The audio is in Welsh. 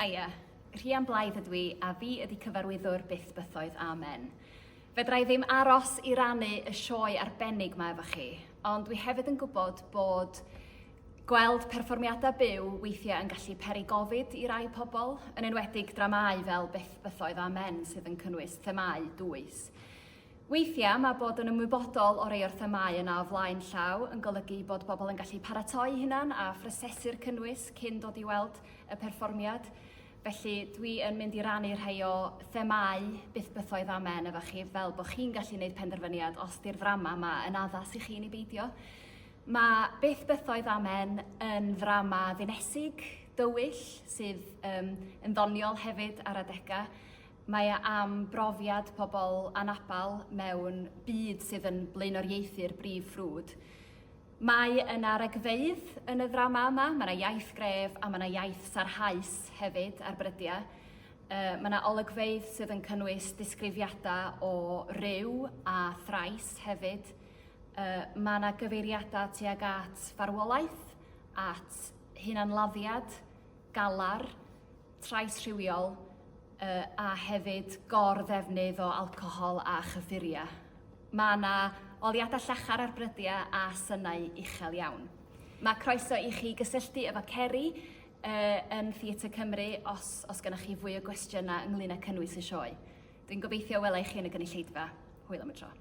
Haia, Rhian Blaidd ydw i a fi ydy cyfarwyddwr Byth Bythoedd Amen. Fedra i ddim aros i rannu y sioe arbennig 'ma efo chi, ond dwi hefyd yn gwybod bod gweld perfformiadau byw weithiau yn gallu peri gofid i rai pobl, yn enwedig dramâu fel Byth Bythoedd Amen sydd yn cynnwys themâu dwys. Weithiau mae bod yn ymwybodol o rei o'r themâu yna o flaen llaw yn golygu bod bobl yn gallu paratoi hunan a phrosesu'r cynnwys cyn dod i weld y perfformiad. Felly dwi yn mynd i rannu rhai o themâu Byth Bythoedd Amen efo chi fel bod chi'n gallu gwneud penderfyniad os di'r ddrama yma yn addas i chi neu beidio. Mae Byth Bythoedd Amen yn ddrama ddinesig, dywyll, sydd um, yn ddoniol hefyd ar adegau. Mae e am brofiad pobl anabl mewn byd sydd yn blaenoriaethu'r brif ffrwd. Mae yna regfeydd yn y ddrama yma, mae yna iaith gref a mae yna iaith sarhaus hefyd ar brydiau. Uh, mae yna olygfeydd sydd yn cynnwys disgrifiadau o ryw a thrais hefyd. Uh, mae yna gyfeiriadau tuag at farwolaeth, at hunanladdiad, galar, trais rhywiol, yy a hefyd gor-ddefnydd o alcohol a chyffuriau. Mae yna oleuadau llachar ar brydiau a synau uchel iawn. Mae croeso i chi gysylltu efo Ceri uh, yn Theatr Cymru os, os gennych chi fwy o gwestiynau ynglyn â cynnwys y sioe. Dwi'n gobeithio wela i chi yn y gynulleidfa. Hwyl am y tro.